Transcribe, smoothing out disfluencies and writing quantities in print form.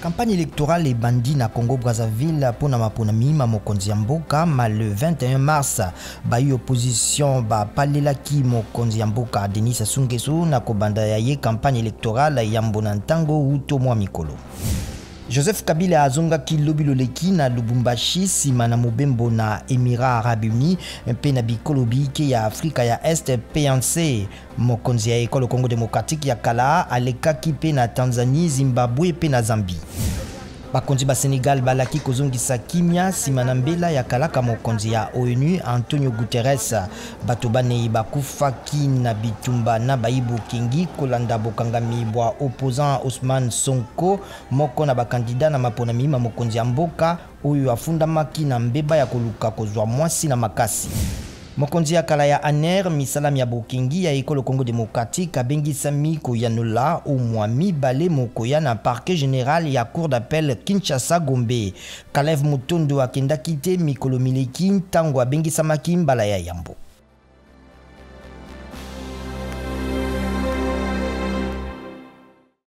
Campagne électorale ebandi na Congo Brazzaville mpo na maponami ma mokonzi ya mboka ma le 21 mars. Bayi opposition bapalelaki mokonzi ya mboka Denis Sassou Nguesso na kobanda ya ye campagne électorale yambo na ntango wuto mwa mikolo. Joseph Kabila azongaki lobi loleki na Lubumbashi nsima na mobembo na Emirats Arabes Unis mpe na bikolo biike ya Afrika ya Est PNC. Mokonzi ya ekolo Congo Democratique ya kala alekaki mpe na Tanzanie, Zimbabwe mpe na Zambie. Bakonzi ba Senegal balaki kozongisa kimia nsima na mbela ya kalaka mokonzi ya ONU Antonio Guterres. Bato banei bakufaki na bitumba na bayi bokengi kolanda bokangami bwa opposant Ousmane Sonko, moko na bakandida na maponami ma mokonzi ya mboka oyo afundamaki na mbeba ya koluka kozwa mwasi na makasi. Mokonzi ya kala ya ANR, misala mya bokengi ya ekolo Congo democratique, abengisami koyanola o mwa mibale mokoya na parquet general ya cour d'appel Kinshasa Gombe. Kalev Mutondo akendaki te mikolo mileki ntango abengisamaki mbala ya yambo.